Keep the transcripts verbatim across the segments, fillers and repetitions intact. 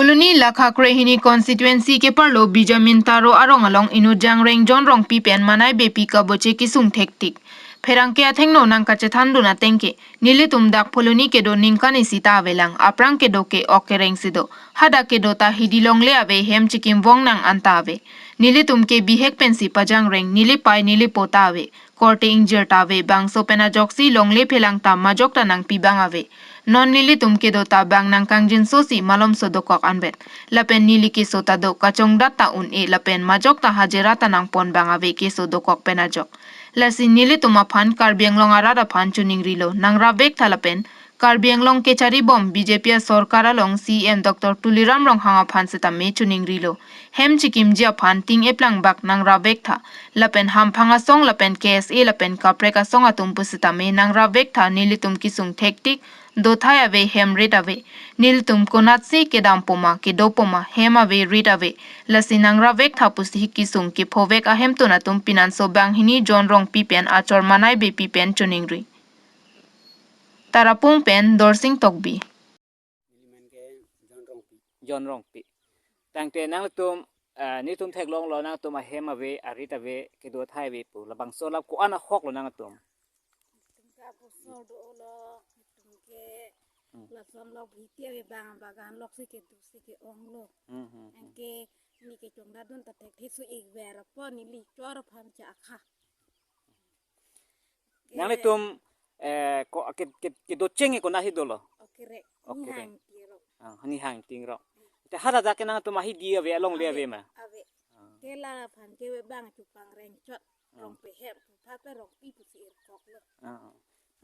Phuloni Lakha Krehini constituency keparlo Bijamin Taro arong along inut Jangreng John Rongpi pen Manai Beypi kaboche kesung thektik. Pherangke athengno nangkachethandun ateng ke, nelitum dak Phuloni kedo ningkan isi ta avelang, aphrang kedo ke ok kereng si do. Hadak kedo ta hidi longle ave, hem chikim vong nang anta ave. Nelitum ke bihek pensi pajangreng, nelipei nelipo ta ave. Korte ingjir ta ave, bangso pen ajoksi longle phelang ta majok ta nangpi bang ave. Non nelitum kedo ta bang nangkangjinso si malomso dokok anvet. Lapen neli keso ta do kachongdat ta un-e lapen majok ta hajira ta nangpon bang ave keso dokok pen ajok. Lasi nelitum aphan Karbi Anglong arat aphan choningrilo, nangrap vek tha lapen Karbi Anglong kecharibom B J P asorkar along C E M Doctor Tuliram Ronghang aphan setame choningrilo. Hem chikimji aphan ting eplang bak nangrap vek tha. Lapen hamphang asong lapen K S A lapen kaprek asong atum pusitame nangrap vek tha, nelitum kesung thektik, dothai ave, hem rit ave. Nelitum konatsi kedam poma, kedo poma, hem ave, rit ave. Lasi nangrap vek tha pusi kesung kepho vek ahemtun atum pinanso banghini John Rongpi pen achor Manai Beypi pen choningri. Tarapung pen Dorsing Tokbi. Neli men ke John Rongpi. John Rongpi. Tangte nanglitum, eh, nelitum theklonglo nangtum ahem ave, arit ave, kedo thai ave pu. Labangso lap ko-an ahok lo nangtum? Tum ke abosor dolo, tum ke Hmm. lason lok bhiti ave bang bagan lok si kedo si ke-ong lo. Hmm, hmm, hmm. Anke neli kechongdatdun ta thekthe su ik ver apot neli chor aphan cha akha. Nanglitum, eh, ko ke, ke, kedocheng ke konat si dolo? Oke re. Oke re. Nihang tiro. Ah, nihang tiro. Te hadak ke nangtum ahidi ave, alongle ave ma? Ave. Ah. Ke la aphan ke ve bang chupang rengchot. Ah. Rongpi hem, pha pe Rongpi pusi irkok lo. Ah.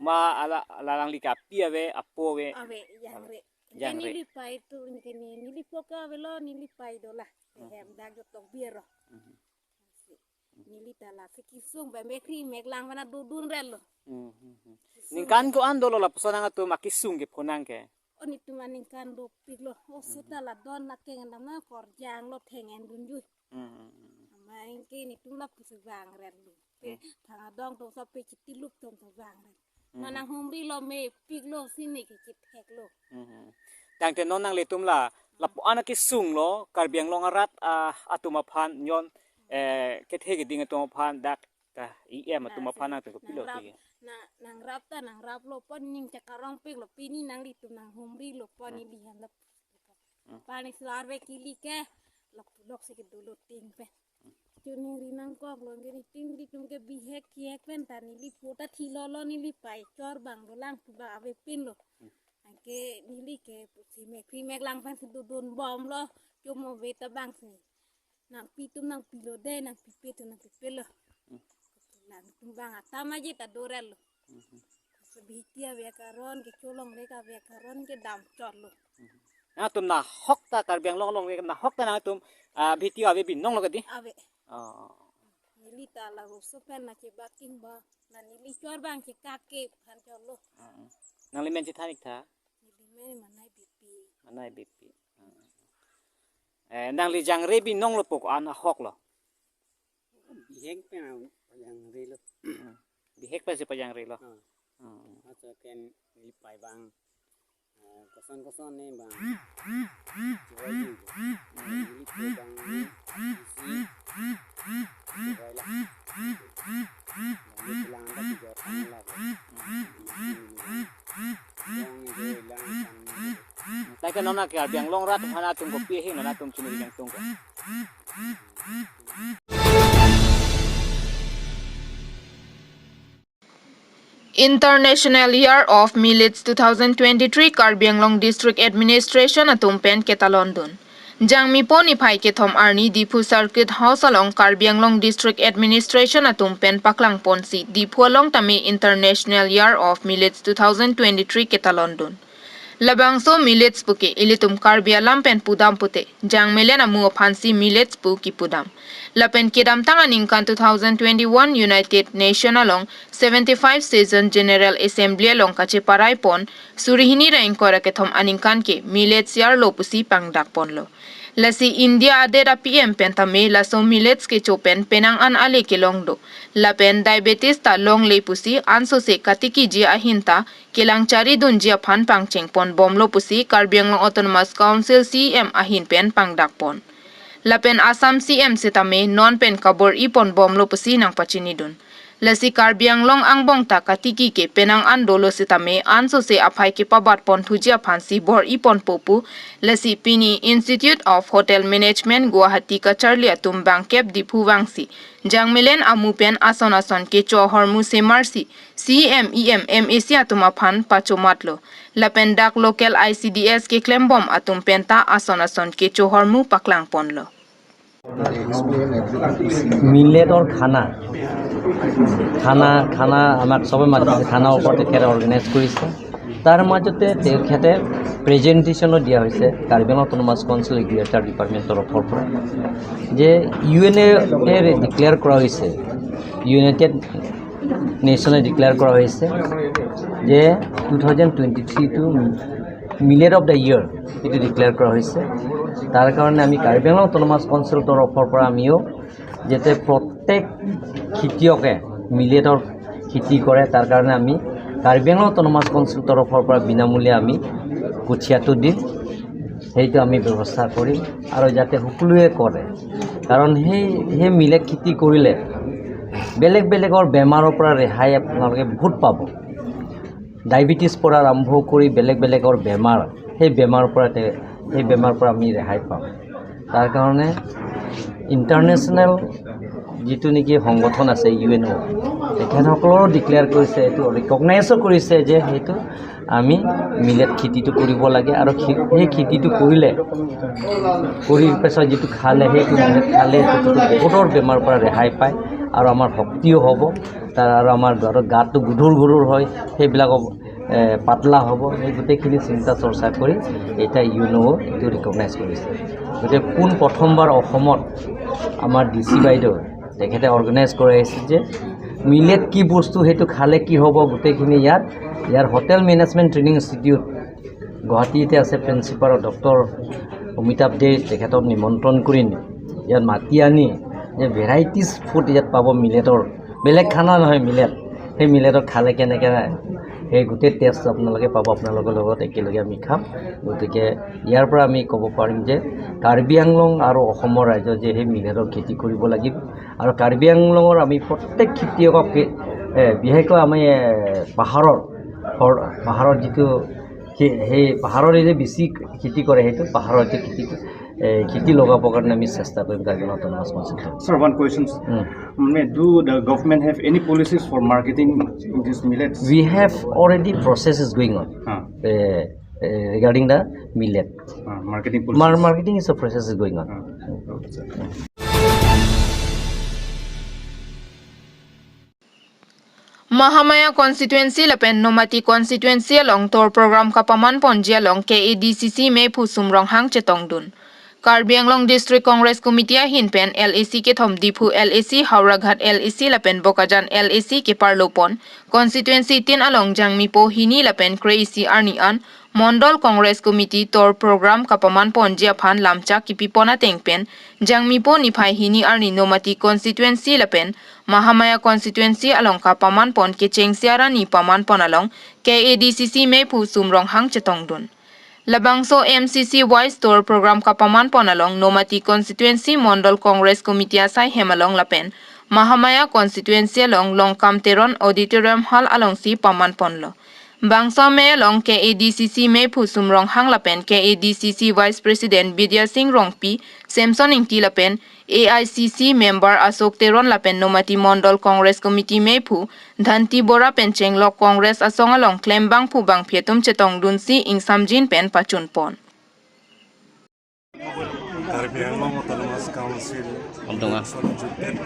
Ma ala, ala alangli ke api ave, apo ave? Ave, jangre. Jangre. Nelipei tu, ke ne, nelipo ke avelo, nelipei dola. Hmm. Hem dak jo Tokbi aro. Hmm. Neli ta lasi kesung pen mekri meklang pen adodun rel lo. Hmm, hmm, hmm. Kesung Ningkan pen ko-an dolo lapuson nangtum akesung kepho nang ke? O netum aningkan dopik lo. O Hmm. seta la don la keng dam na korjang lo theng en dunjui. Hmm, hmm, hmm. Ama anke netum lapusi vang rel lo. Pe Hmm. thang adong tong so pe chitilup tong so vang rel. Hmm. Manang humri lo mepik lo sini ke chithek lo. Hmm. Tangte non nanglitum la, lapu-an akesung lo, Karbi Anglong arat, ah, atum aphan nyon, eh, kethe keding atum aphan dak, ta E M atum aphan nangtum kopilo nangrap, tike? Na, nangrap ta nangrap lo pon ning chakarong pik lo pini nanglitum nanghumri lo pon Hmm. ili han lo. Hmm. Pani suar ve kili ke, lok lok si kedo lo ting pen. Choningri nangkok lo, nelitum nelitum ke bihek kihek pen ta nelipo ta thilo lo nelipei chor bang dolang pu bang avepin lo. Hmm. Anke neli ke pusi mekri meklang pen si dodun bom lo. Chomo ve ta bang si. Nangpi tum nangpilo de, nangpipe tum nangpipe lo. Hmm. Nangtum bang atam aje ta do rel lo. Mhm. Subhiti ave karon, kecholongle ave karon, kedam chot lo. Mhm. Nangtum nahok ta Karbi Anglong along nahok ta nangtum, ah, bhiti ave binong lo kedi? Ave. Oh. Neli ta la oso pen na chebaking ba, na neli chor bang chekake phan chot lo. Mm. Nangli men chethan ik tha? Neli men Manai Beypi. Manai Beypi. Mm. Eh, nangli jangre binong lo pu ko-an ahok lo? Bihek pen pajangrelo. Hmm. Bihek pensi pajangrelo. Ah. Hmm. Acha ken nelipei bang, eh, koson koson ne bang. Chiroi ni. Nelipo bang ni isi. Chiroi la. Neli pulang ada tiga tahun lah. Hmm. Bang ni lang kan. Tangte non ke Karbi Anglong arat aphan nangtum kopi ahin nangtum chini yang tung ke? International Year of Millets two thousand twenty-three Karbi Anglong District Administration atum pen ketalondun. Jangmipo niphai kethom arni Diphu Circuit House along Karbi Anglong District Administration atum pen paklangponsi Diphu along tame International Year of Millets two thousand twenty-three ketalondun. Labangso millets puke ilitum Karbi alam pen pudam pute, jangmelen amu aphansi millets pu kipudam. Lapen kedamtang aningkan two thousand twenty-one United Nation along seventy-five Session General Assembly along kacheparai pon, suri hini ra ingkoi ra kethom aningkan ke millets year lo pusi pangdak ponlo. Lasi India adet a-P M pen tame laso millets kecho pen penang an ale kelong do. Lapen diabetes ta longle pusi ansose katikiji ahin ta kelang chari dunji aphan pangcheng pon bomlo pusi Karbi Anglong Autonomous Council C E M ahin pen pangdak pon. Lapen Assam C E M setame non pen kabor-i pon bomlo pusi nangpachini dun. Lasi Karbi Anglong angbong ta katiki ke penang an dolo setame ansose aphai kepabat pon thuji aphansi bor-i ponpo pu. Lasi pini Institute of Hotel Management Guwahati kacharli atum bangkep Diphu vangsi jangmelen amu pen ason ason kecho ahormu semarsi C E M, E M, M A C atum aphan pachomatlo. Lapen dak local I C D S keklembom atum penta ason ason kecho ahormu paklang ponlo. মিলেটৰ খানা, খানা, খানা আমাক চবে মাতিছে, খানা ঔষধ তেখেতে অৰ্গেনাইজ কৰিছে। তাৰ মাজতে তেখেতে প্ৰেজেণ্টেশ্যনো দিয়া হৈছে কাৰ্বি আংলং অট'নমাছ কাউন্সিল এগ্ৰিকালচাৰ ডিপাৰ্টমেণ্টৰ তৰফৰ পৰা যে ইউ এন এ ডিক্লেয়াৰ কৰা হৈছে, ইউনাইটেড নেশ্যনে ডিক্লেয়াৰ কৰা হৈছে যে টু থাউজেণ্ড টুৱেণ্টি থ্ৰীটো মিলেট অফ দ্য ইয়েৰ এইটো ডিক্লেয়াৰ কৰা হৈছে। তাৰ কাৰণে আমি কাৰ্বি আংলং অট'নমাছ কাউন্সিলৰ তৰফৰ পৰা আমিও যাতে প্ৰত্যেক খেতিয়কে মিলেটৰ খেতি কৰে, তাৰ কাৰণে আমি কাৰ্বি আংলং অট'নমাছ কাউন্সিলৰ তৰফৰ পৰা বিনামূলীয়া আমি কঠীয়াটো দিম, সেইটো আমি ব্যৱস্থা কৰিম আৰু যাতে সকলোৱে কৰে। কাৰণ সেই সেই মিলেট খেতি কৰিলে বেলেগ বেলেগৰ বেমাৰৰ পৰা ৰেহাই আপোনালোকে বহুত পাব। ডায়েবেটিছ পৰা আৰম্ভ কৰি বেলেগ বেলেগৰ বেমাৰ, সেই বেমাৰৰ পৰা তে- সেই বেমাৰৰ পৰা আমি ৰেহাই পাম। তাৰ কাৰণে ইণ্টাৰনেশ্যনেল যিটো নেকি সংগঠন আছে, ইউ এন অ', তেখেতসকলেও ডিক্লেয়াৰ কৰিছে, এইটো ৰিকগনাইজো কৰিছে যে সেইটো আমি মিলেট খেতিটো কৰিব লাগে আৰু খে- সেই খেতিটো কৰিলে, কৰি পিছত যিটো খালে, সেইটো মিলেট খালে সেইটো বহুতৰ বেমাৰৰ পৰা ৰেহাই পায় আৰু আমাৰ শক্তিও হ'ব, তাৰ আৰু আমাৰ গাৰ- গাটো গুধুৰ গুধুৰ হয়, সেইবিলাকো এ, পাতলা হ'ব। সেই গোটেইখিনি চিন্তা চৰ্চা কৰি এতিয়া ইউ এন অ' এইটো ৰিকগনাইজ কৰিছে। গতিকে পোন প্ৰথমবাৰ অসমত আমাৰ ডি চি বাইদেউ তেখেতে অৰ্গেনাইজ কৰাইছে যে মিলেট কি বস্তু, সেইটো খালে কি হ'ব, গোটেইখিনি ইয়াত ইয়াৰ হোটেল মেনেজমেণ্ট ট্ৰেইনিং ইনষ্টিটিউট গুৱাহাটীতে আছে, প্ৰিন্সিপাল ডক্টৰ অমিতাভ দে, তেখেতক নিমন্ত্ৰণ কৰি নি ইয়াত মাতি আনি যে ভেৰাইটিজ ফুড ইয়াত পাব মিলেটৰ, বেলেগ খানা নহয় মিলেট, সেই মিলেটৰ খালে কেনেকে সেই গোটেই টেষ্ট আপোনালোকে পাব, আপোনালোকৰ লগত একেলগে আমি খাম। গতিকে ইয়াৰ পৰা আমি ক'ব পাৰিম যে কাৰ্বি আংলং আৰু অসমৰ ৰাইজে যে সেই মিলেটৰ খেতি কৰিব লাগিব আৰু কাৰ্বি আংলঙৰ আমি প্ৰত্যেক খেতিয়কক খে- এ, বিশেষকৈ আমি এ, পাহাৰৰ ঘৰ- পাহাৰৰ যিটো খে- সেই পাহাৰৰ যে বেছি খেতি কৰে, সেইটো পাহাৰৰ যে খেতি এ, খেতি লগাবৰ কাৰণে আমি চেষ্টা কৰিম Karbi Anglong autonomous council. Sir, one question. Mm. May do the government have any policies for marketing this millets? We have already process is going on Ah, uh, uh, regarding the millet. ah, marketing policies. Mar- marketing is a process is going on. Ah, okay, sir. Mahamaya constituency lapen Nomati constituency along tour program kapaman ponji along K A D C C mephu Sum Ronghang chetongdun. Karbi Anglong District Congress Committee ahin pen L A C kethom Diphu L A C, Howraghat L A C lapen Bokajan L A C keparlo pon constituency tin along jangmipo hini lapen kre-isi arni an Mondol Congress Committee tour program kapaman ponji aphan lamchak kipi pon ateng pen jangmipo niphai hini arni Nomati constituency lapen Mahamaya constituency along kapaman pon kechengsi arni paman pon along K A D C C mephu Sum Ronghang chetongdun. Labangso M C C wise tour program kapaman pon along Nomati constituency Mondol Congress Committee asai hem along lapen Mahamaya constituency along Longkam Teron Auditorium Hall alongsi paman ponlo. Bangso amei along K A D C C mephu Sum Ronghang lapen K A D C C Vice President Bidya Sing Rongpi, Samson Ingti lapen A I C C member Ashok Teron lapen Nomati Mondol Congress Committee mephu Dhanti Bora pen chenglok Congress asong along klembangphu bangphi atum chetongdunsi ingsamjin pen pachun pon. Karbi Anglong Autonomous Council Abdonga. Solution pen,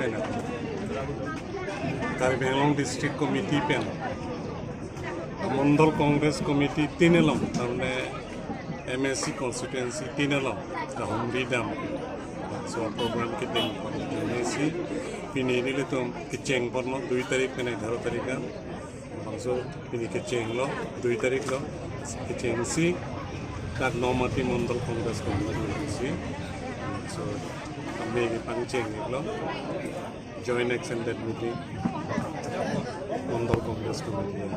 Karbi Anglong District Committee pen, Mondol Congress Committee tin along, tarmane M A C constituency tin along kahumri dam, so program kedeng M A C pini nelitum kecheng ponlo dui tarik pen egaro tarik an. Bangso pini kechenglo, dui tarik lo, kechengsi dak Nomati Mondol Congress Committee si So, kami ini pangcheng iklo, joint extended meeting Mandal Congress Committee.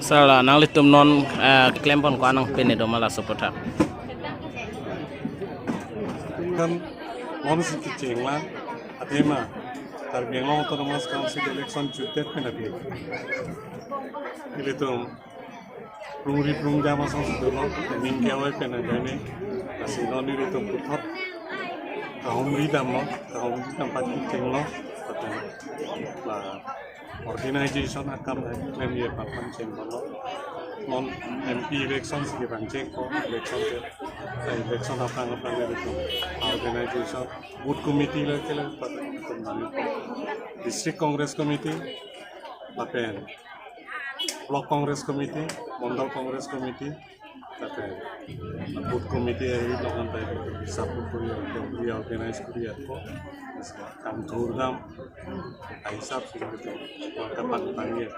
Sir, la nanglitum non, eh, klempon ko-an nangpinedun ma laso aputhak? Kan non si kecheng lang, athema Karbi Anglong Autonomous Council election jutdet pen aphi ilitum prungri prungjam asonsi dolo, ning ke-oi pen agane, lasi non ilitum puthot kahumri damlo, kahumri dam pachinglo, la organization akam klem ye papan cheng dolo. Non M P election si pangchengpo, election ke, eh, election aphrang aphrang ilitum organization, booth committee le kele papan mani, District Congress Committee, lapen Block Congress Committee, Mandal Congress Committee, lapen Booth Committee, eh, ilitum aphan pai hisap kuri, reorganize kuri ako. Kam thurdam, hisap si ilitum kapang tangye.